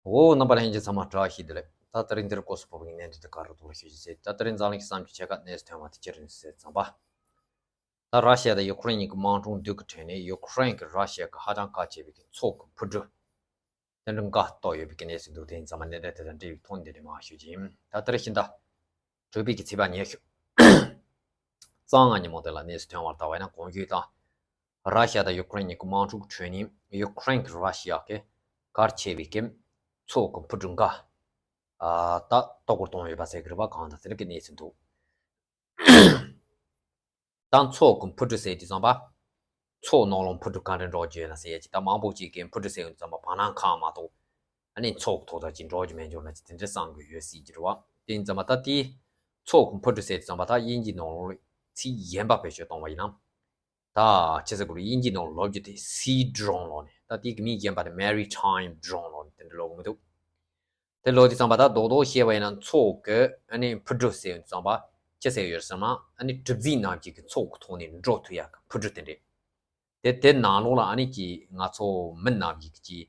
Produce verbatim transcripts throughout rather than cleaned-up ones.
འོ། རྣམ་པ་ལྷན་རྒྱས་ཚང་མ་བཀྲ་ཤིས་བདེ་ལེགས། ད་དེ་རིང་འདིར་སྐོར་སུ་བབས་པའི་གནས་འདི་དེ་ག་རུ་གཏོང་བ་ཞུ་རྒྱུ་ཟེར། ད་དེ་རིང་འཛམ་གླིང་གི་བསམ་རྒྱུ་ཆེ་ཁག་གནས་སུ་ཐོན་པ་དེ་ཅི་རེད་ཟེར་ཙམ་པ། ད་ར་ཤི་ཡ་དང་ཡུ་ཁུ་རེན་གཉིས་ཀྱི་དམག་འཁྲུག་འདི་གི་ཁྲོད་ནས་ཡུ་ཁུ་རེན་གྱིས་ར་ཤི་ཡ་གི་ཧ་ཅང་གལ་ཆེ་བའི་གི་མཚོ་གི་འཕུར་གྲུ་དེ་འདྲ་འགག་བཏང་ཡོད་པའི་གི་གནས་ཚུལ་འདུག་དེ་ཡིན་ཙང་མ་གནད་དོན་དེ་དང་འབྲེལ་བའི་ཐོག་འདི་ནས་མར་ཞུ་རྒྱུ་ཡིན། ད་དེ་རིང་ཕྱི་ཟླ་དྲུག་པའི་གི་ཚེས་པ་ཉི་ཤུ་རྩ་ལྔ་ཉིན་མོ་དེ་ལ་གནས་སུ་ཐོན་པར་ལྟ་བ་ཡིན་ན། གོང་ཞུས་དང་། ར་ཤི་ཡ་དང་ཡུ་ཁུ་རེན་གཉིས་ཀྱི་དམག་འཁྲུག་ཁྲོད་ནས་ཡུ་ཁུ་རེན་གྱིས་ར་ཤི་ཡ་གི་གལ་ཆེ་བའི་གི་མཚོ་གི་འཕུར་གྲུ་འགའ་ད་གཏོར་རྒོལ་བཏང་ཡོད་པ་ཟེར་གི་རེད་པ། གང་ལྟར་དེ་འདྲ་གི་གནས་ཚུལ་འདུག་ད་མཚོ་གི་འཕུར་གྲུ་ཟེར་དུས་ཙམ་པ། མཚོ་ནང་ལོགས་འཕུར་གྲུ་ག་འདྲ་འགྲོ་རྒྱུ་ཡོད་ན་ཟེར་ཡ་ཅིག་ད་མང་པོ་ཅིག་གིས་འཕུར་གྲུ་ཟེར་ཡོང་དུས་ཙམ་པ་བར་སྣང་གང་མ་གཏོགས། ཨ་ནི་མཚོ་གི་ཐོག་ད་ཅིག་འགྲོ་རྒྱུ་མེད་འགྱུར་ན་ཅིག་དེ་འདྲ་བསམ་གི་ཡོད་སྲིད་ཀྱི་རེད་པ། དེ་ཡིན་ཙམ་པ་ད་དེའི་མཚོ་གི་འཕུར་གྲུ་ཟེར་དུས་ཙམ་པ་ད་དབྱིན་ཇིའི་ནང་ལོགས་ཚིག་གཞན་པ་བེད་སྤྱོད་གཏོང་བ་ཡིན་ན། ད་ཅི་ཟེར་དགོས་རེད། དབྱིན་ཇིའི་ནང་ལོགས་ཀྱི་དེ་སི་ཌི་རོན་ལབ་ནས། ད་དེའི་གི་མིང་གཞན་པ་དེ་མེ་རི་ཊེམ་ཌི་རོན་ལབ་ནས་དེ་འདྲ་ལབ་གི་མི་འདུག་དེ་ལབ་དུས་ཙམ་པ་ད་རྡོག་རྡོག་བཤད་པ་ཡིན་ན་མཚོ་གི་ཨ་ནི་འཕུར་གྲུ་ཟེར་ཡོང་དུས་ཙམ་པ་ཅི་ཟེར་ཡོད་ཟེར་ན། ཨ་ནི་གྲུ་གཟིངས་རྣམས་ཀྱི་གི་མཚོ་གི་ཐོག་ནས་འགྲོ་ཐུབ་ཡ་གི་འཕུར་གྲུ་དེ་འདྲས། དེ་དེ་ནང་ལོགས་ལ་ཨ་ནི་ཀྱི་ང་ཚོ་མི་རྣམས་ཀྱི་ཀྱི་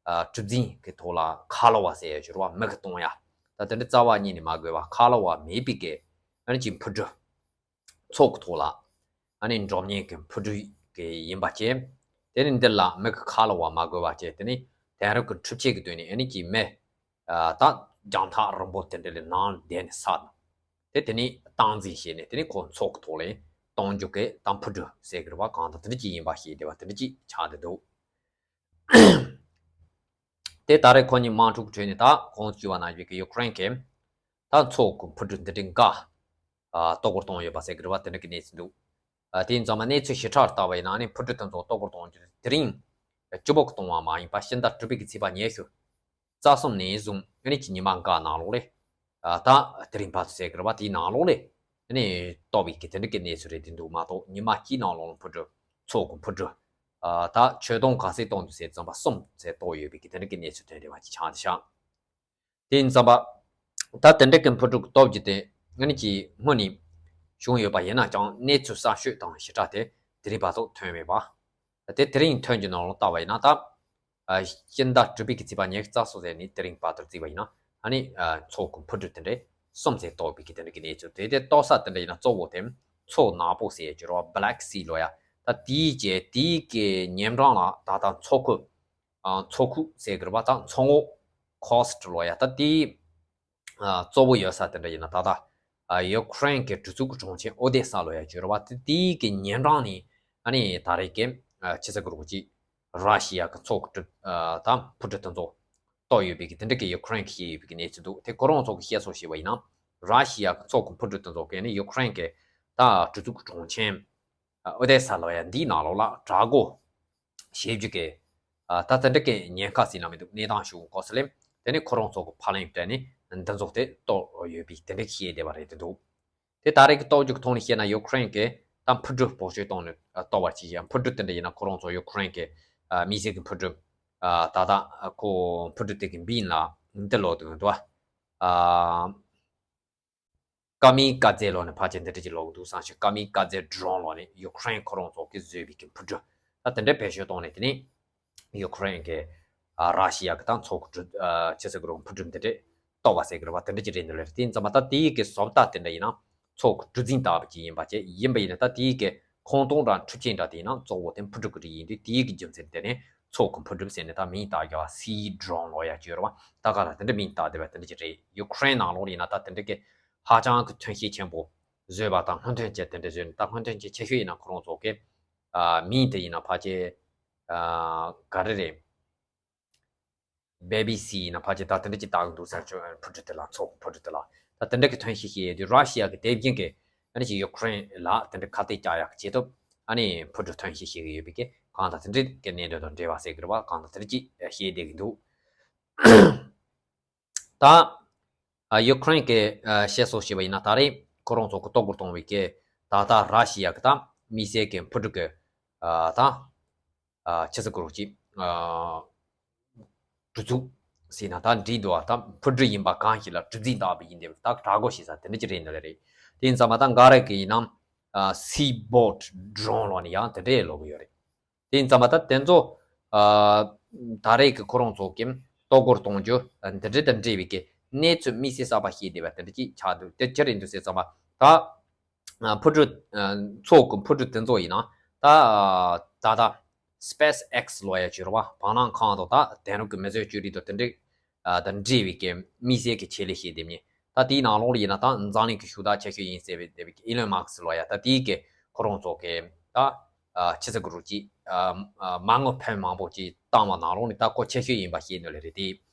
ཨ་གྲུ་གཟིངས་ཀྱི་ཐོག་ལ་ཁ་ལོ་བ་ཟེར་ཡ་ཡོད་རེད་པ། མི་གིས་གཏོང་ཡ། ད་དེ་འདྲ་རྩ་བ་ཉིད་ནས་མ་དགོས་པ། ཁ་ལོ་བ་མེད་པའི་གི་ཨ་ནི་ཀྱི་འཕུར་གྲུ། མཚོ་གི་ཐོག་ལ་ཨ་ནི་འགྲོ་མཁན་གྱི་འཕུར་གྲུ་གི་ཡིན་པ་བྱས། དེ་ནི་འདི་ལ་མི་གིས་ཁ་ལོ་བ་མ་དགོས་པ་བྱས། དེ་ནི་དེང་རབས་ཀྱི་འཕྲུལ་ཆས་ཀྱི་དོན་ནས་ཨ་ནི་ཀྱི་མི་ཨ་ད་རྒྱང་ཐག་རིང་པོ་དེ་འདྲ་ལ་ནང་བསྡད་ནས་ས་དང་། དེ་དེ་ནི་སྟངས་འཛིན་བྱས་ནས་དེ་ནི་ཁོ་མཚོ་གི་ཐོག་ལ་གཏོང་རྒྱུ་གི་ད་འཕུར་གྲུ་ཟེར་གི་རེད་པ། གང་ལྟར་དེ་འདྲ་ཅིག་ཡིན་པ་ཞིག་བསྡད་པ་དེ་འདྲ་ཅིག་ཆགས་བསྡད་འདུག་དེ་ད་རེས་ཁོ་གཉིས་དམག་འཁྲུག་ཁྲོད་ནས་ད་གོང་དུ་ཞུས་པ་ནང་བཞིན་གྱི་ཡུ་ཁུ་རེན་གྱིས་ད་མཚོ་གི་འཕུར་གྲུ་འདི་འདྲའི་འགའ་ཨ་གཏོར་རྒོལ་བཏང་ཡོད་པ་ཟེར་གི་རེད་པ། དེ་འདྲ་གི་གནས་ཚུལ་འདུག་ཨ་དེ་ཡིན་ཙང་མ་གནས་ཚུལ་ཞིབ་ཕྲ་ལྟ་བ་ཡིན་ན་ནི་འཕུར་གྲུ་དེ་ཚོ་གཏོར་རྒོལ་གཏོང་རྒྱུ་དེ་རིང་སྤྱི་བོ་གི་གཏོང་བ་མ་ཡིན་པ་ཕྱི་ཟླ་དྲུག་པའི་གི་ཚེས་པ་ཉི་ཤུ་རྩ་གསུམ་ནས་བཟུང་ཨ་ནི་ཀྱི་ཉི་མ་འགའ་ནང་ལོགས་ལས། ཨ་ད་དེ་རིང་བར་དུ་ཟེར་གི་རེད་པ། དེའི་ནང་ལོགས་ལས་ཨ་ནི་གཏོར་བའི་གི་དེ་འདྲ་གི་གནས་ཚུལ་རེད་དེ་འདུག་མ་གཏོགས། ཉི་མ་གཅིག་ནང་ལོགས་ལ་འཕུར་གྲུ་མཚོ་གི་འཕུར་གྲུ་ཨ་ད་ཆོད་གཏོང་ག་ཚད་གཏོང་འདུག་ཟེར་ཙམ་པ་གསུམ་ཟེར་གཏོར་ཡོད་པའི་གི་དེ་འདྲ་གི་གནས་ཚུལ་ཐོན་བསྡད་པ་ཅིག་ཆགས་བསྡད་ཤག་དེ་ཡིན་ཙམ་པ། ད་དེ་འདྲ་གི་འཕུར་གྲུ་གཏོར་རྒྱུ་དེ་ཨ་ནི་ཀྱི་སྔོན་ནས་བྱུང་ཡོད་པ་ཡིན་ན་ཀྱང་གནས་ཚུལ་གསར་ཤོས་དང་ཞིབ་ཕྲ་དེ་དེ་རིང་བར་དུ་ཐོན་མེད་པ། དེ་དེ་རིང་ཐོན་རྒྱུ་ནང་ལ་ལྟ་བ་ཡིན་ན་ད། ཨ་ཕྱི་ཟླ་དྲུག་པའི་གི་ཚེས་པ་ཉི་ཤུ་རྩ་གསུམ་ཟེར་ནས་དེ་རིང་བར་དུ་བརྩིས་པ་ཡིན་ན་ཨ་ནི་ཨ་མཚོ་གི་འཕུར་གྲུ་དེ་འདྲས་གསུམ་ཟེར་གཏོར་བའི་གི་དེ་འདྲ་གི་གནས་ཚུལ། དེ་དེ་གཏོར་ས་དེ་འདྲ་ཡིན་ན་གཙོ་བོ་དེ་མཚོ་ནག་པོ་ཟེར་གྱི་རེད་པ། Black Sea ལབ་ཡ། ད་དེའི་རྗེས་དེའི་གི་ཉེ་འགྲམ་ལ་ད་ལྟ་མཚོ་ཁུག་ཨ་མཚོ་ཁུག་ཟེར་གི་རེད་པ། ད་མཚོ་ངོགས་ཁོ་སི་ཊི་ལབ་ཡ། ད་དེའི་ཨ་གཙོ་བོ་ཡོད་ས་དེ་འདྲ་ཡིན་ན་ད་ལྟ་ཨ་ཡུ་ཁུ་རེན་གྱི་གྲུ་ཚུགས་ཀྱི་གྲོང་ཁྱེར་ཨོ་དེ་ས་ལབ་ཡ་ཅིག་ཡོད་རེད་པ། དེ་དེའི་གི་ཉེ་འགྲམ་ནས་ཨ་ནི་ད་རེས་ཀྱི་ཨ་ཕྱི་ཟླ་དགུ་རུ་གཅིག་ར་ཤི་ཡ་གི་མཚོ་གི་གྲུ་ཨ་ད་འཕུར་གྲུ་དེ་ཚོ་གཏོར་ཡོད་པའི་གི་དེ་འདྲ་གི་ཡུ་ཁུ་རེན་གྱིས་བཤད་ཡོད་པའི་གི་གནས་ཚུལ་འདུག་དེ་ཁོ་རང་ཚོ་གིས་བཤད་སྲོལ་བྱས་པ་ཡིན་ན། ར་ཤི་ཡ་གི་མཚོ་གི་འཕུར་གྲུ་དེ་ཚོ་གིས་ནི་ཡུ་ཁུ་རེན་གྱི་ད་གྲུ་ཚུགས་ཀྱི་གྲོང་ཁྱེར་ཨོ་དེ་ས་ལབ་ཡ་འདིའི་ནང་ལོགས་ལ་དྲག་རྒོལ་བྱེད་རྒྱུ་གི་ཨ་ད་དེ་འདྲ་གི་ཉེན་ཁ་ཟེར་ན་མི་འདུག་གནས་སྟངས་ཤིག་འོང་གོ་ས་ལེམ། དེ་ནི་ཁོ་རང་ཚོ་གི་ཕར་ལེན་སྤྲད་ནས་འདི་ཚོ་དེ་གཏོར་ཡོད་པའི་དེ་འདྲ་བཤད་བསྡད་པ་རེད་དེ་འདུག་དེ་ད་རེས་ཀྱི་གཏོར་རྒྱུ་གི་ཐོག་ནས་བཤད་ན་ཡུ་ཁུ་རེན་གྱིས་ད་འཕུར་གྲུ་སྤོ་བཤོལ་བཏང་ནས་གཏོར་བ་ཅིག་ཡང་འཕུར་གྲུ་དེ་འདྲ་ཡིན་ན་ཁོ་རང་ཚོ་ཡུ་ཁུ་རེན་གྱི་ཨ་མི་སེར་གྱི་འཕུར་གྲུ་ཨ་ད་ལྟ་ཁོ་འཕུར་གྲུ་དེ་གི་མིང་ལ་འདི་ལབ་འདུག་འདུག་ཨ། ཀ་མི་ཀ་ཛེ་ལབ་ནས་ཕལ་ཆེར་འདི་འདྲ་ཅིག་ལབ་འདུག་བསམ་ཞིང་། ཀ་མི་ཀ་ཛེ་ཌི་རོན་ལབ་ནས་ཡུ་ཁུ་རེན་ཁོ་རང་ཚོ་གིས་བཟོས་པའི་གི་འཕུར་གྲུ། ད་དེ་འདྲ་བེད་སྤྱོད་བཏང་ནས་དེ་ནས་ཡུ་ཁུ་རེན་གྱི་ཨ་ར་ཤི་ཡ་གི་ད་མཚོ་གི་གྲུ་ཨ་ཅི་ཟེར་གི་རེད། འཕུར་གྲུ་འདི་འདྲ་གཏོར་བ་ཟེར་གི་རེད་པ། དེ་འདྲ་ཅིག་རེད་འདུག་ལེ། དེ་ཡིན་ཙང་མ་ད་དེའི་གི་བཟོ་ལྟ་དེ་འདྲ་ཡིན་ན་མཚོ་གི་གྲུ་གཟིངས་ལྟ་བུ་ཅིག་ཡིན་པ་བྱས། ཡིན་པ་ཡིན་ན་ད་དེའི་གི་ཁོངས་གཏོགས་འདྲ་འཕྲུལ་ཆས་འདྲ་དེ་ཡིན་ན་གཙོ་བོ་དེ་འཕུར་གྲུ་གི་རིགས་ཡིན་དུས། དེའི་གི་རྒྱུ་མཚན་དེ་ནས་མཚོ་གི་འཕུར་གྲུ་ཟེར་ནས་ད་མིང་བཏགས་རྒྱུ་བ། སི་ཌི་རོན་ལབ་ཡ་ཅིག་ཡོད་རེད་པ། ད་ག་ལ་དེ་འདྲ་མིང་བཏགས་བསྡད་པ་དེ་འདྲ་ཅིག་རེད། ཡུ་ཁུ་རེན་ནང་ལོགས་ཡིན་ན་ད་དེ་འདྲ་གི་ཧ་ཅང་གི་ཐོན་སྐྱེད་ཆེན་པོ་བཟོས་པ་དང་སྔོན་ཐོན་ཅན་དེ་འདྲ་བཟོས་ནས། ད་སྔོན་ཐོན་ཅན་ཆེ་ཤོས་ཡིན་ན་ཁོ་རང་ཚོ་གི་ཨ་མིང་དེ་ཡིན་ན་ཕལ་ཆེར་ཨ་ག་རེ་རེད། བེ་བི་སི་ཡིན་ན་ཕལ་ཆེར་ད་དེ་འདྲ་ཅིག་བཏགས་འདུག་ཟེར། ཆོ་འཕུར་གྲུ་དེ་ལ། མཚོ་འཕུར་གྲུ་དེ་ལ་ད་དེ་འདྲ་གི་ཐོན་སྐྱེད་བྱས་ཡོད་དུས། ར་ཤི་ཡ་གི་དེ་བཞིན་གི་ཨ་ནི་ཅིག་ཡུ་ཁུ་རེན་ལ་དེ་འདྲ་ཁ་གཏད་བཅག་ཡག་གི་ཆེད་དུ་ཨ་ནི་འཕུར་གྲུ་ཐོན་སྐྱེད་བྱེད་ཀྱི་ཡོད་པའི་གི་གང་ལྟར་དེ་འདྲ་གི་གནད་དོན་དང་འབྲེལ་བ་ཟེར་གི་རེད་པ། གང་ལྟར་དེ་འདྲ་ཅིག་བཤད་བསྡད་ཀྱི་འདུག་ད་ཨ་ཡུ་ཁུ་རེན་གྱིས་ཨ་བཤད་སྲོལ་བྱས་པ་ཡིན་ན། ད་རེས་ཁོ་རང་ཚོ་གིས་གཏོར་རྒོལ་བཏང་བའི་གི་ད་ལྟ་ར་ཤི་ཡ་གི་ད་མི་སེར་གྱི་འཕུར་གྲུ་གི་ཨ་ད་ཨ་ཆི་ཟེར་དགོས་རེད། ཅིག་ཨ་གྲུ་ཚུགས་ཟེར་ན་ད་འགྲིག་འདུག་པ། ད་འཕུར་གྲུ་ཡིན་པ་གང་ཞིག་ལ་གྲུ་གཟིངས་བཏགས་པ་ཡིན་ཏེ། ད་དྲག་རྒོལ་བྱེད་ས་དེ་འདྲ་ཅིག་རེད་འདུག་ལེ་རེད། དེ་ཡིན་ཙང་མ་ད་འགའ་རེ་གིས་ཡིན་ན་ཨ་སི་བོ་ཊི་ཌི་རོན་ལབ་ནས་ཡང་དེ་འདྲ་ལབ་ཀྱི་ཡོད་རེད། དེ་ཡིན་ཙང་མ་ད་དེ་ཚོ་ཨ་ད་རེས་ཀྱི་ཁོ་རང་ཚོ་གི་ གཏོར་རྒོལ་གཏོང་རྒྱུ་འདི་འདྲ་དང་འབྲེལ་བའི་གི་གནས་ཚུལ་དམིགས་བསལ་གསར་པ་ཤེས་བསྡད་པ་དེ་འདྲ་ཅིག་ཆགས་འདུག་དེ་ཅི་རེད་འདུག་ཟེར་ཙམ་པ་ད། ཨ། འཕུར་གྲུ། ཨ། མཚོ་གི་འཕུར་གྲུ་དེ་ཚོ་ཡིན་ན། ད། ད་ལྟ། SpaceX ལོ་ཡ་བྱུ་རུ་བ་བང་ནང་ཁང་དང་ད་དེང་རབས་ཀྱི་མེ་གསོད་བཅོས་རིག་དང་དེ་འདྲའི། ཨ། དང་འབྲེལ་བའི་གི་དམིགས་བསལ་གྱི་ཆེད་ལས་ཤིག་དེ་ཉིད་ད་དེའི་ནང་ལོགས་ལ་ཡིན་ན་ད་འཛམ་གླིང་གི་ཤུགས་རྟགས་ཆེ་ཤོས་ཡིན་ཟེར་བའི་དེ་བའི་ཨི་ལོན་མཱ་སི་ལོ་ཡ་ད་དེའི་གི་ཁོ་རང་ཚོ་གི་ད། ཨ། ཕྱི་ཚེ་གུ་རུ་གྱིས། ཨ། མ་དངུལ་ཕོན་མང་པོ་ཅིག་བཏང་བ་ནང་ལོགས་ནས་ད་ཁོ་ཆེ་ཤོས་ཡིན་པ་ཤེས་ནི་ལས་རེད་དེ།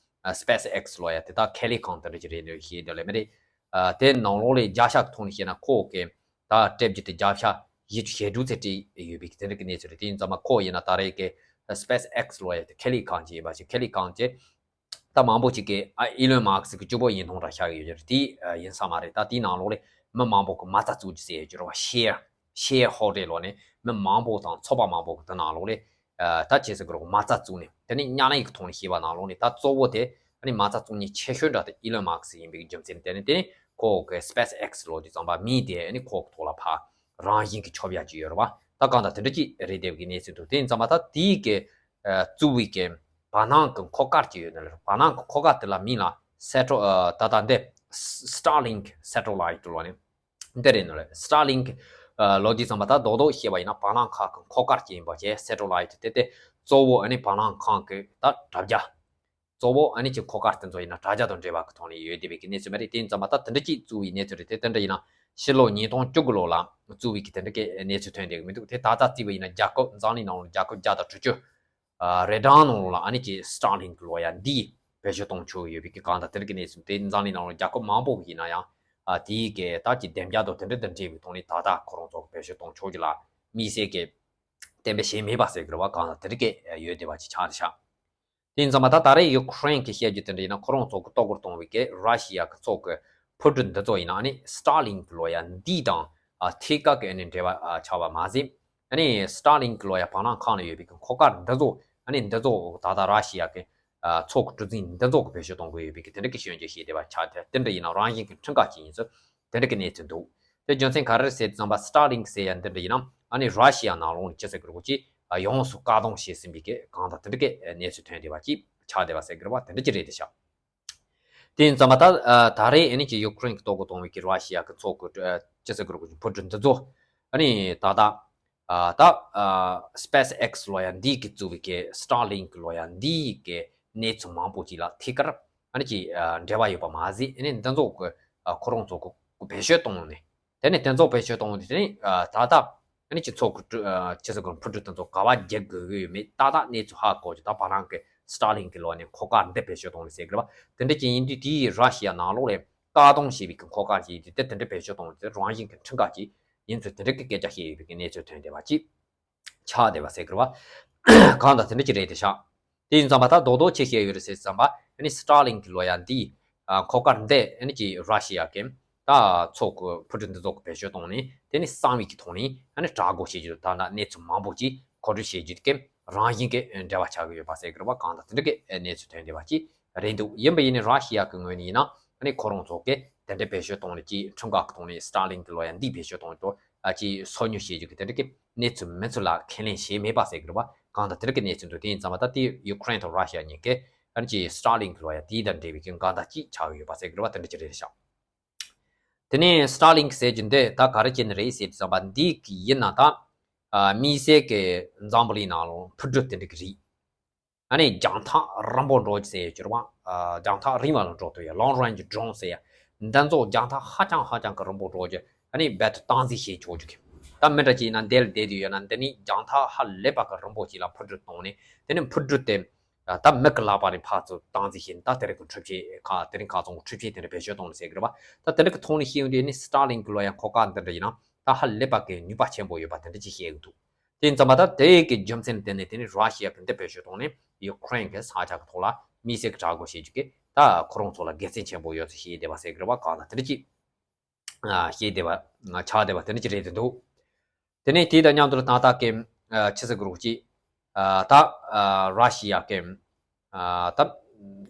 ཨ། SpaceX ལོ་ཡ་དེ་ད་ཁེ་ལས་ཁང་དེ་འདྲ་ཅིག་རེད་ནི་ཤེས་ནི་ལས་མི་རེད། ཨ། དེ་ནང་ལོགས་ལས་བརྒྱ་ཆ་གི་ཐོག་ནས་བཤད་ན་ཁོ་གི་ད་སྤྲད་རྒྱུ་དེ་བརྒྱ་ཆ་བཞི་བཅུ་ཞེ་དྲུག་ཙམ་སྤྲད་ཡོད་པའི་དེ་འདྲ་གི་གནས་ཚུལ་རེད། དེ་ཡིན་ཙང་མ་ཁོ་ཡིན་ན་ད་རེས་ཀྱི་SpaceX ལོ་ཡ་དེ་ཁེ་ལས་ཁང་ཅིག་ཡིན་པ་ཞིག་ཁེ་ལས་ཁང་ཅིག་ད་མང་པོ་ཅིག་གིས་ཨ། ཨི་ལོན་མཱ་སི་ཀི་གཅིག་པོ་ཡིན་མཐོང་ར་ཤག་ཡོད་རེད། དེ་ཡིན་ས་མ་རེད། ད་དེའི་ནང་ལོགས་ལས་མི་མང་པོ་གི་མ་རྩ་བཙུགས་རྒྱུ་ཟེར་ཡོད་རྒྱུ་རེད་བ། ཤེར་ཤེར་ཧོལ་ཌར་ལོ་ནས་མི་མང་པོ་དང་ཚོགས་པ་མང་པོ་གི་དེ་ནང་ལོགས་ལས། ཨ། ད་ཅི་ཟེར་གི་རེད། མ་རྩ་བཙུགས་ནས་དེ་ནས་ཉམས་ལེན་གྱི་ཐོག་ནས་བཤད་པ་ནང་ལོགས་ནས་ད་གཙོ་བོ་དེ་ཨ་ནི་མ་རྩ་བཙུགས་མཁན་ཆེ་ཤོས་འདྲ་དེ་ཨི་ལོན་མཱ་སི་ཀི་ཡིན་པའི་རྒྱུ་མཚན་དེ་ནི་དེ་ནི་ཁོ་གི་SpaceX ལོ་དུས་ཙམ་པ་མིང་དེ་ཨ་ནི་ཁོ་གི་ཐོག་ལ་ཕར་རང་བཞིན་གྱི་ཁྱབ་ཡག་ཅིག་ཡོད་རེད་བ། ད་གང་ལྟར་དེ་འདྲ་ཅིག་རེད་བསྡད་པའི་གནས་ཚུལ་འདུག་དེ་ཡིན་ཙམ་པ་ད་དེའི་གི་ཨ། བཙུགས་པའི་གི་བར་སྣང་གི་འཁོར་སྐར་ཅིག་ཡོད་ནི་རེད། བར་སྣང་གི་འཁོར་སྐར་དེ་ལ་མིང་ལ་སེ་ཊི་ཨ། ད་ལྟ་འདི་Starlink Satellite ལོ་ནི། འདི་རེད་ནོ་རེད། Starlink ཨ། ལོ་དུས་ཙམ་པ་ད་རྡོག་རྡོག་བཤད་པ་ཡིན་ན་བར་སྣང་ཁང་གི་འཁོར་སྐར་ཅིག་ཡིན་པ་བྱས། Satellite དེ་དེ་གཙོ་བོ་ཨ་ནི་བར་སྣང་ཁང་གི་ད་དྲ་རྒྱ། གཙོ་བོ་ཨ་ནི་ཅིག་འཁོར་སྐར་དེ་ཚོ་ཡིན་ན་དྲ་རྒྱ་དང་འབྲེལ་བ་གི་ཐོག་ནས་ཡོད་བསྡད་པའི་གི་གནས་ཚུལ་མ་རེད། དེ་ཡིན་ཙམ་པ་ད་དེ་འདྲ་ཅིག་བཙུགས་པའི་གནས་ཚུལ་རེད། དེ་དེ་འདྲ་ཡིན་ན་ཕྱི་ལོ་ཉིས་སྟོང་བཅུ་དགུ་ལོ་ལ་བཙུགས་པའི་གི་དེ་འདྲ་གི་གནས་ཚུལ་ཐོན་བསྡད་གི་མི་འདུག་དེ་ད་ལྟ་བརྩིས་པ་ཡིན་ན་རྒྱལ་ཁབ་འཛམ་གླིང་ནང་ལ་རྒྱལ་ཁབ་བརྒྱ་དང་དྲུག་ཅུ། ཨ། རེ་གྲངས་ནང་ལ་ཨ་ནི་ཅིག་Starlink ལོ་ཡ་འདི་བེད་སྤྱོད་གཏོང་ཆོག་ཡོད་པའི་གི་གང་ལྟར་དེ་རིགས་ཀྱི་གནས་ཚུལ་དེ་འཛམ་གླིང་ནང་ལ་རྒྱལ་ཁབ་མང་པོ་ཡིན་ན་ཡང་། ཨ། དེའི་གི་ད་ཀྱི་བདེ་འཇགས་དང་དེ་འདྲ་དང་འབྲེལ་བའི་ཐོག་ནས་ད་ལྟ་ཁོ་རང་ཚོ་གི་བེད་སྤྱོད་གཏོང་ཆོག་རྒྱུ་ལ་དམིགས་བསལ་གྱི་གཏན་འབེབས་བྱས་མེད་པ་ཟེར་གི་རེད་བ། གང་ལྟར་དེ་རིགས་ཀྱི་ཡོད་བསྡད་པ་ཅིག་ཆགས་བསྡད་ཤག་དེ་ཡིན་ཙང་མ་ད་ད་རེས་ཡུ་ཁུ་རེན་གྱི་བཤད་རྒྱུ་དེ་འདྲ་ཡིན་ན་ཁོ་རང་ཚོ་གི་གཏོར་རྒོལ་གཏོང་བའི་གི་ར་ཤི་ཡ་གི་ཚོགས་ཀྱི་འཕུར་གྲུ་འདི་ཚོ་ཡིན་ན་ཨ་ནི་Starlink ལོ་ཡ་འདི་དང་ཨ་ཐད་ཀར་གྱི་ཨ་ནི་འབྲེལ་བ་ཨ་ཆགས་པ་མ་ཟད། ཨ་ནི་Starlink ལོ་ཡ་བར་སྣང་ཁང་ལ་ཡོད་པའི་གི་འཁོར་སྐར་འདི་ཚོ་ཨ་ནི་འདི་ཚོ་ད་ལྟ་ར་ཤི་ཡ་གི་ཨ་ཚོགས་ཀྱི་གྲུ་གཟིངས་འདི་ཚོ་གི་བེད་སྤྱོད་གཏོང་དགོས་ཡོད་པའི་གི་དེ་འདྲ་གི་སྐྱོན་བརྗོད་བྱས་བསྡད་པ་ཆགས་ཏེ། དེ་འདྲ་ཡིན་ན་རང་བཞིན་གྱི་འཕྲིན་ཁ་ཅིག་ཡིན་ཚུལ་དེ་འདྲ་གི་གནས་ཚུལ་འདུག་དེ་རྒྱུ་མཚན་ག་རེ་རེད་ཟེར་དུས་ཙམ་པ་Starlink ཟེར་ཡ་འདི་འདྲ་ཡིན་ན་ཨ་ནི་ར་ཤི་ཡ་ནང་ལོགས་ནས་ཅི་ཟེར་གི་རེད། ཁོ་ཅིག་ཡོངས་སུ་བཀག་སྡོམ་བྱས་ཟིན་པའི་གི་གང་ལྟར་དེ་འདྲ་གི་གནས་ཚུལ་ཐོན་བསྡད་པ་ཅིག་ཆགས་བསྡད་པ་ཟེར་གི་རེད་བ། དེ་འདྲ་ཅིག་རེད་དེ་ཤག་དེ་ཡིན་ཙམ་པ་ད་ཨ་ད་རེས་ཨ་ནི་ཅིག་ཡུ་ཁུ་རེན་གྱི་གཏོར་རྒོལ་གཏོང་བའི་གི་ར་ཤི་ཡ་གི་ཚོགས་ཀྱི་ཨ་ཅི་ཟེར་གི་རེད། ཁོ་ཅིག་འཕུར་གྲུ་འདི་ཚོ་ཨ་ནི་ད་ལྟ་ཨ་ད་ཨ་SpaceX ལོ་ཡ་འདི་གིས་བཙུགས་པའི་གི་Starlink ལོ་ཡ་འདི་གི་གནས་ཚུལ་མང་པོ་ཅིག་ལ་ཐད་ཀར་ཨ་ནི་ཅིག་ཨ་འབྲེལ་བ་ཡོད་པ་མ་ཟད། ཨ་ནི་འདི་ཚོ་གི་ཨ་ཁོ་རང་ཚོ་གི་བེད་སྤྱོད་གཏོང་ནས། དེ་ནས་དེ་ཚོ་བེད་སྤྱོད་གཏོང་དུས་དེ་ནས་ཨ་ད་ལྟ་ཨ་ནི་སྤྱི་ཚོགས་ཀྱི་ཨ་སྤྱི་ཚོགས་ཀྱི་འཕུར་གྲུ་དེ་ཚོ་ག་པར་རྒྱག་དགོས་ཀྱི་ཡོད་མེད་ཏག་ཏག་གནས་ཚུལ་ཧ་གོ་རྒྱུ། ད་བར་སྣང་གི་Starlink ལོ་ནས་འཁོར་སྐར་འདི་བེད་སྤྱོད་གཏོང་ནས་ཟེར་གི་རེད་བ། དེ་འདྲ་ཅིག་ཡིན་དུས་དེའི་ར་ཤི་ཡ་ནང་ལོགས་ལས་བཀག་སྡོམ་བྱས་པའི་གི་འཁོར་སྐར་ཅིག་ཡིན་དུས་དེ་དེ་འདྲ་བེད་སྤྱོད་གཏོང་དུས་རང་བཞིན་གྱི་འཕྲིན་ཁ་ཅིག་ཡིན་ཚུལ་དེ་འདྲ་གི་སྐད་ཆ་བཤད་ཡོད་པའི་གི་གནས་ཚུལ་ཐོན་བསྡད་པ་ཅིག་ཆགས་བསྡད་པ་ཟེར་གི་རེད་བ། གང་ལྟར་དེ་འདྲ་ཅིག་རེད་དེ་ཤག་དེ་ཡིན་ཙམ་པ་ད་རྡོག་རྡོག་ཆེ་ཤོས་ཡོད་རེད་ཟེར་ཙམ་པ་ཨ་ནི་Starlink ལོ་ཡ་འདི་ཨ་འཁོར་སྐར་འདི་ཨ་ནི་ཅིག་ར་ཤི་ཡ་གི་ད་ཚོགས་ཀྱི་འཕུར་གྲུ་འདི་ཚོ་གི་བེད་སྤྱོད་གཏོང་ནས་དེ་ནི་གསང་བའི་གི་ཐོག་ནས་ཨ་ནི་དྲག་རྒོལ་བྱེད་རྒྱུ། ད་ལྟ་གནས་ཚུལ་མང་པོ་ཅིག་མཁོ་སྤྲོད་བྱེད་རྒྱུ་གི་རང་བཞིན་གྱི་འབྲེལ་བ་ཆགས་ཀྱི་ཡོད་པ་ཟེར་གི་རེད་བ། གང་ལྟར་དེ་འདྲ་གི་གནས་ཚུལ་ཐོན་བསྡད་པ་ཅིག་རེད་འདུག་ཡིན་པ་ཡིན་ནའི་ར་ཤི་ཡ་གི་ངོས་ནས་ཡིན་ན་ཨ་ནི་ཁོ་རང་ཚོ་གི་དེ་འདྲ་བེད་སྤྱོད་གཏོང་ནས་ཅིག་འཕྲིན་ཁ་གི་ཐོག་ནས་Starlink ལོ་ཡ་འདི་བེད་སྤྱོད་གཏོང་དུས་ཨ་ཅིག་སོ་ཉུལ་བྱེད་རྒྱུ་གི་དེ་འདྲ་གི་གནས་ཚུལ་མིན་ཚུལ་ལ་ཁས་ལེན་བྱས་མེད་པ་ཟེར་གི་རེད་བ། གང་ལྟར་དེ་འདྲ་གི་གནས་ཚུལ་འདུག་དེ་ཡིན་ཙམ་པ་ད་དེ་ཡུ་ཁུ་རེན་དང་ར་ཤི་ཡ་གཉིས་ཀས་ཨ་ནི་ཅིག་Starlink ལོ་ཡ་དེ་དང་འབྲེལ་བའི་གི་འགལ་ཟླ་ཅིག་ཆགས་ཀྱི་ཡོད་པ་ཟེར་གི་རེད་བ། དེ་འདྲ་ཅིག་རེད་ཤག་དེ་ནས་Starlink ཟེར་རྒྱུ་འདི་ད་ག་རེ་བྱས་ནས་རེད་ཟེར་དུས་ཙམ་པ་འདི་གི་ཡིན་ན་ད་ཨ་དམིགས་བསལ་གྱི་འཛམ་བུ་གླིང་ནང་ལོགས་འཕུར་གྲུ་དེ་འདྲ་གི་རིགས་ཨ་ནི་རྒྱང་ཐག་རིང་པོ་འགྲོ་རྒྱུ་ཟེར་ཡོད་རྒྱུ་རེད་བ། ཨ་རྒྱང་ཐག་རིང་བ་ལ་འགྲོ་ཐུབ་ཡ་long range drone ཟེར་ཡ་འདི་ཚོ་རྒྱང་ཐག་ཧ་ཅང་ཧ་ཅང་གི་རིང་པོ་འགྲོ་རྒྱུ་ཨ་ནི་རྦད་དེ་སྟངས་འཛིན་བྱེད་ཆོག་རྒྱུ་གི། ད་མི་འདྲ་ཅིག་ཡིན་ན་འདི་ལ་བསྡད་དུས་ཡོད་ན་འདི་ནི་རྒྱང་ཐག་ཧ་ལས་པ་གི་རིང་པོ་ཅིག་ལ་འཕུར་གྲུ་བཏང་ནས་དེ་ནི་འཕུར་གྲུ་དེ། ད་མི་གི་ལག་པ་ནས་ཕར་ཚུར་སྟངས་འཛིན་བྱས་ནས་ད་དེ་རིང་གི་འཕྲུལ་ཆས་ཁག་དེ་རིང་ཁ་ཚོང་གི་འཕྲུལ་ཆས་དེ་འདྲ་བེད་སྤྱོད་གཏོང་ནས་ཟེར་གི་རེད་བ། ད་དེ་འདྲ་གི་ཐོག་ནས་ཤེས་ཡོང་དུས་ནི་Starlink ལོ་ཡ་འཁོར་སྐར་འདི་འདྲ་ཡིན་ན་ད་ཧ་ལས་པ་གི་ནུས་པ་ཆེན་པོ་ཡོད་པ་དེ་འདྲ་ཅིག་ཤེས་ཀྱི་འདུག་དེ་ཡིན་ཙམ་པ་ད་དེ་གི་རྒྱུ་མཚན་དེ་ནས་དེ་ནི་ར་ཤི་ཡ་གི་འདི་བེད་སྤྱོད་གཏོང་ནས་ཡུ་ཁུ་རེན་གི་ས་ཆ་གི་ཐོག་ལ་དམིགས་བསལ་གི་དྲག་རྒོལ་བྱེད་རྒྱུ་གི་ད་ཁོ་རང་ཚོ་ལ་དགེ་མཚན་ཆེན་པོ་ཡོད་ཚུལ་ཤེས་བསྡད་པ་ཟེར་གི་རེད་བ། གང་ལ་དེ་འདྲ་ཅིག་ཨ་ཤེས་བསྡད་པ་ཆགས་བསྡད་པ་དེ་འདྲ་ཅིག་རེད་དེ་འདུག་དེ་ནས་དེ་དང་མཉམ་དུ་ད་ལྟ་གི་ཨ་ཆི་ཟེར་གི་རེད། ཅིག་ཨ་ད་ཨ་ར་ཤི་ཡ་གི་ཨ་ད་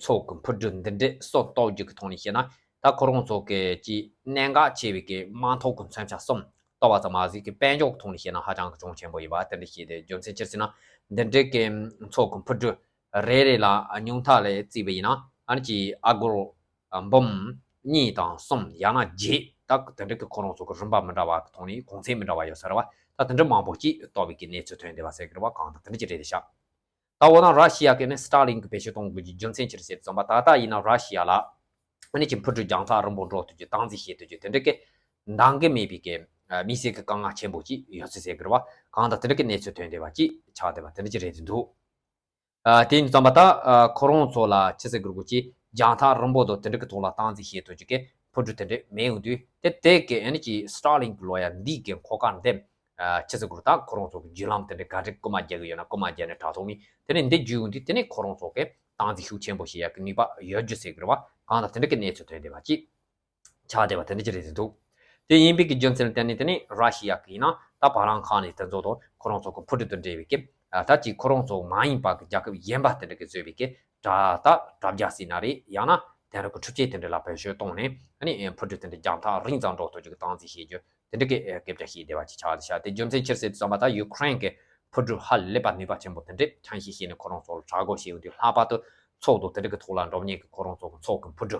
ཚོགས་ཀྱི་འཕུར་གྲུ་འདི་འདྲས་སོ་གཏོར་རྒྱུ་གི་ཐོག་ནས་བཤད་ན་ད་ཁོ་རང་ཚོ་གི་ཅིག་གནད་འགག་ཆེ་བའི་གི་དམག་ཐོག་གི་མཚོན་ཆ་གསུམ་གཏོར་བ་ཙམ་མ་ཟད་གི་དཔལ་འབྱོར་གི་ཐོག་ནས་བཤད་ན་ཧ་ཅང་གི་གྱོང་ཆེན་པོ་ཡིན་པ་དེ་འདྲ་ཤེས་ཏེ། རྒྱུ་མཚན་ཅི་ཟེར་ན་འདི་འདྲས་གི་ཚོགས་ཀྱི་འཕུར་གྲུ་ རེ་རེ་ལ་ཉུང་མཐའ་ལ་བརྩིས་པ་ཡིན་ན་ཨ་ནི་ཅིག་ཨ་སྒོར་འབུམ་གཉིས་དང་གསུམ་ཡང་ན་བརྒྱད་དག་དེ་འདྲ་གི་ཁོ་རང་ཚོ་གི་རིན་པ་མི་འདྲ་བ་གི་ཐོག་ནས་གོང་ཚད་མི་འདྲ་བ་ཡོད་ས་རེད་བ། ད་དེ་འདྲ་མང་པོ་ཅིག་གཏོར་བའི་གི་གནས་ཚུལ་ཐོན་བསྡད་པ་ཟེར་གི་རེད་བ། གང་ལྟར་དེ་འདྲ་ཅིག་རེད་ཤག་ད་འོ་ན་ར་ཤི་ཡ་གི་ནི་སི་ཊར་ལིང་གི་བེད་སྤྱོད་གཏོང་དགོས་ཀྱི་རྒྱུ་མཚན་ཅི་རེད་ཟེར་ཙམ་པ། ད་ལྟ་ཡིན་ན་ར་ཤི་ཡ་ལ་ཨ་ནི་ཅིག་འཕུར་གྲུ་རྒྱང་ཐག་རིང་པོ་འགྲོ་ཐུབ་རྒྱུ་སྟངས་འཛིན་བྱེད་ཐུབ་རྒྱུ་དེ་འདྲ་གི་འདང་གི་མེད་པའི་གི་དམིགས་བསལ་གྱི་དཀའ་ངལ་ཆེན་པོ་ཅིག་ཡོད་ཚུལ་ཟེར་གི་རེད་བ། གང་ལྟར་དེ་འདྲ་གི་གནས་ཚུལ་ཐོན་བསྡད་པ་ཅིག་ཆགས་བསྡད་པ་དེ་འདྲ་ཅིག་རེད་འདུག་ཨ། དེ་ཡིན་ཙམ་པ་ད་ཨ་ཁོ་རང་ཚོ་ལ་ཅི་ཟེར་དགོས་རེད་གོ་ཅིག་རྒྱང་ཐག་རིང་པོ་དང་དེ་འདྲ་གི་ཐོག་ལ་སྟངས་འཛིན་བྱེད་ཐུབ་རྒྱུ་གི་འཕུར་གྲུ་དེ་འདྲ་མེད་འོང་དུས། དེ་དེ་གི་ཨ་ནི་ཅིག་སི་ཊར་ལིང་གི་ལོ་ཡ་འདི་གི་འཁོར་སྐར་འདི་ཨ་ཅི་ཟེར་དགོས་རེད། ད་ཁོ་རང་ཚོ་གི་བརྒྱུད་ལམ་དེ་འདྲ་ག་འདྲ་རྐུ་མ་རྒྱག་གི་ཡོད་ན་རྐུ་མ་རྒྱག་ནས་དྲ་ཐོག་མི་དེ་ནས་འདི་བརྒྱུད་འོང་དུས་དེ་ནས་ཁོ་རང་ཚོ་གི་སྟངས་འཛིན་ཤུགས་ཆེན་པོ་བྱེད་ཡ་གི་ནུས་པ་ཡོད་རྒྱུ་ཟེར་གི་རེད་བ། གང་ལྟར་དེ་འདྲ་གི་གནས་ཚུལ་ཐོན་བསྡད་པ་ཅིག་ཆགས་བསྡད་པ་དེ་འདྲ་ཅིག་རེད་འདུག་དེ་ཡིན་པའི་གི་རྒྱུ་མཚན་ལ་བརྟེན་ནས་དེ་ནས་ར་ཤི་ཡ་གི་ཡིན་ན་ད་བ་ལང་ཁང་ནས་དེ་ཚོ་དང་ཁོ་རང་ཚོ་གི་འཕུར་གྲུ་དང་འབྲེལ་བའི་གི་ཨ་ད་ཅིག་ཁོ་རང་ཚོ་མ་ཡིན་པ་གི་རྒྱལ་ཁབ་གཞན་པ་དེ་འདྲ་གི་བཟོས་པའི་གི་དྲ་ད་དྲ་རྒྱ་ཟེར་ན་རེད། ཡང་ན་དེང་རབས་ཀྱི་འཕྲུལ་ཆས་དེ་འདྲ་ལ་བེད་སྤྱོད་བཏང་ནས་ཨ་ནི་འཕུར་གྲུ་དེ་འདྲ་རྒྱང་ཐག་རིང་ཙམ་འགྲོ་ཐུབ་རྒྱུ་གི་སྟངས་འཛིན་བྱེད་རྒྱུ་དེ་འདྲ་གི་སྐད་ཆ་བཤད་བསྡད་པ་ཅིག་ཆགས་བསྡད་ཤག་དེ་རྒྱུ་མཚན་ཅི་རེད་ཟེར་ཙམ་པ་ད་ཡུ་ཀེ་རེན་གི་འཕུར་གྲུ་ཧ་ལས་པ་ནུས་པ་ཆེན་པོ་དེ་འདྲ་ཐོན་ཤེས་ཤེས་ནས་ཁོ་རང་ཚོ་ལ་དྲག་རྒོལ་བྱས་ཡོང་དུས། ལྷག་པར་དུ་མཚོ་དང་དེ་འདྲ་གི་ཐོག་ལ་འགྲོ་མཁན་གི་ཁོ་རང་ཚོ་གི་མཚོ་གི་འཕུར་གྲུ་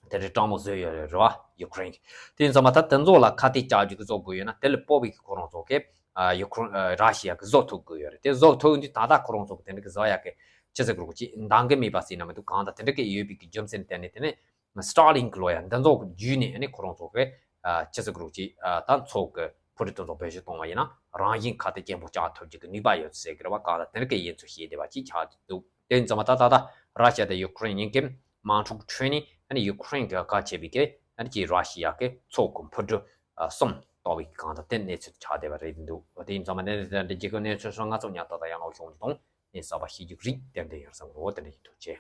དེ་འདྲ་སྤྲང་མོ་བཟོས་ཡོད་རེད་བ། ཡུ་ཀེ་རེན་གི་དེ་ཡིན་ཙམ་པ་ད་དེ་ཚོ་ལ་ཁ་གཏད་བཅག་རྒྱུ་གི་བཟོ་དགོས་ཡོད་ན་དེ་ལ་སྤོབས་པའི་གི་ཁོ་རང་ཚོ་གི་ཨ་ཡུ་ཀེ་རེན་ཨ་ར་ཤི་ཡ་གི་བཟོ་ཐུབ་དགོས་ཡོད་རེད། དེ་བཟོ་ཐུབ་ཡོང་དུས་ད་ལྟ་ཁོ་རང་ཚོ་གི་དེ་འདྲ་གི་བཟོ་ཡ་གི་ཅི་ཟེར་དགོས་རེད་གོ་ཅིག་འདང་གི་མེད་པ་ཟེར་ན་མི་འདུག་གང་ལྟར་དེ་འདྲ་གི་ཡོད་པའི་གི་རྒྱུ་མཚན་དེ་ནས་དེ་ནས་སི་ཊར་ལིང་གི་ལོ་ཡ་འདི་ཚོ་གི་བརྒྱུད་ནས་ཨ་ནི་ཁོ་རང་ཚོ་གི་ཨ་ཅི་ཟེར་དགོས་རེད་གོ་ཅིག་ཨ་ད་མཚོ་གི་འཕུར་གྲུ་དེ་ཚོ་བེད་སྤྱོད་གཏོང་བ་ཡིན་ན་རང་བཞིན་ཁ་གཏད་སྐྱེན་པོ་བཅག་ཐུབ་རྒྱུ་གི་ནུས་པ་ཡོད་ཟེར་གི་རེད་བ། གང་ལྟར་དེ་འདྲ་གི་ཡིན་ཚུལ་བཤད་བསྡད་པ་ཅིག་ཆགས་འདུག་དེ་ཡིན་ཙམ་པ་ད་ད་ལྟ་ར་ཤི་ཡ་དང་ཡུ་ཀེ་རེན་གཉིས་ཀའི་དམག་འཁྲུག་ཁྲོད་ནས་ཨ་ནི་ཡུ་ཀེ་རེན་གི་ག་བྱས་པའི་གི་ཨ་ནི་ཅིག་ར་ཤི་ཡ་གི་མཚོ་གི་འཕུར་གྲུ་ཨ་གསུམ་གཏོར་བའི་གི་གང་ལྟར་དེ་གནས་ཚུལ་ཆགས་བསྡད་པ་རེད་འདུག་དེ་ཡིན་ཙམ་པ་ནས་དེ་འདྲ་རྒྱལ་ཁབ་གནས་ཚུལ་སོགས་ང་ཚོ་ཉག་ཏག་ཏག་ཡང་ལོག་ཤོང་གི་དང་ནས་གསར་པ་ཤེས་རྒྱུ་རིགས་ཏན་ཏན་ཡོད་བསམ་གི་འོ་དེ་འདྲ་ཡིན་འདུག་ཅེས།